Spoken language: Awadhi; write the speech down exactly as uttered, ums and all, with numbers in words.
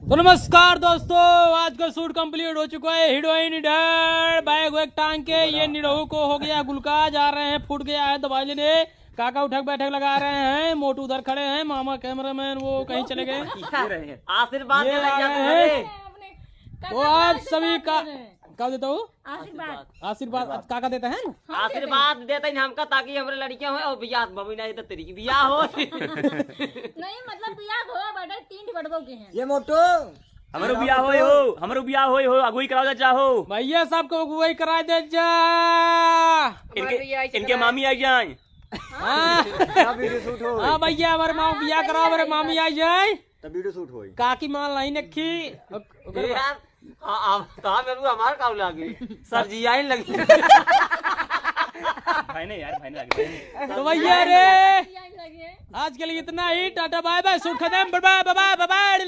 तो नमस्कार दोस्तों, आज का shoot complete हो चुका है। हीरोइन डर बैग वैग टांग के ये निरहू को हो गया गुलका, जा रहे हैं, फूट गया है दवाई लेने। काका उठक बैठक लगा रहे हैं, मोटू उधर खड़े हैं, मामा कैमरामैन वो कहीं चले गए। आशीर्वाद ये देने आ गया गए तुम्हारे। हैं। तो आप सभी का, का देता हूँ? आशीर्वाद। आशीर्वाद, काका देता है ना? आशीर्वाद देते हैं हमका, ताकि हमरे लड़कियां होए और बियाह, मम्मी ना, ये तो तेरी की बियाह हो। नहीं, मतलब बियाह हो, बड़े तीन बड़बो के हैं। ये मोटू। हमरो बियाह होए हो, हमरो बियाह होए हो, अगुवाई कराओ जा चाहो। भैया साहब को अगुवाई करा दे जा। इनके, हमारे भैया ऐसे इनके करा मामी आ जाए। हाँ। हाँ, video shoot हो। हाँ भैया, हमारे मामा बियाह कराओ, हमारे मामी आ जाए। तब video shoot होई। काकी मान लाई नखी। ओक-, ओकर ए यार, आ, आ, कहाँ मेरू हमार काऊ लागी? सर जी आई लगी। भाई ने यार, भाई ने लगे, भाई ने। तो भैया रे, आज के लिए इतना ही। टाटा बाय बाय, shoot खत्म, bye bye, bye bye, bye bye।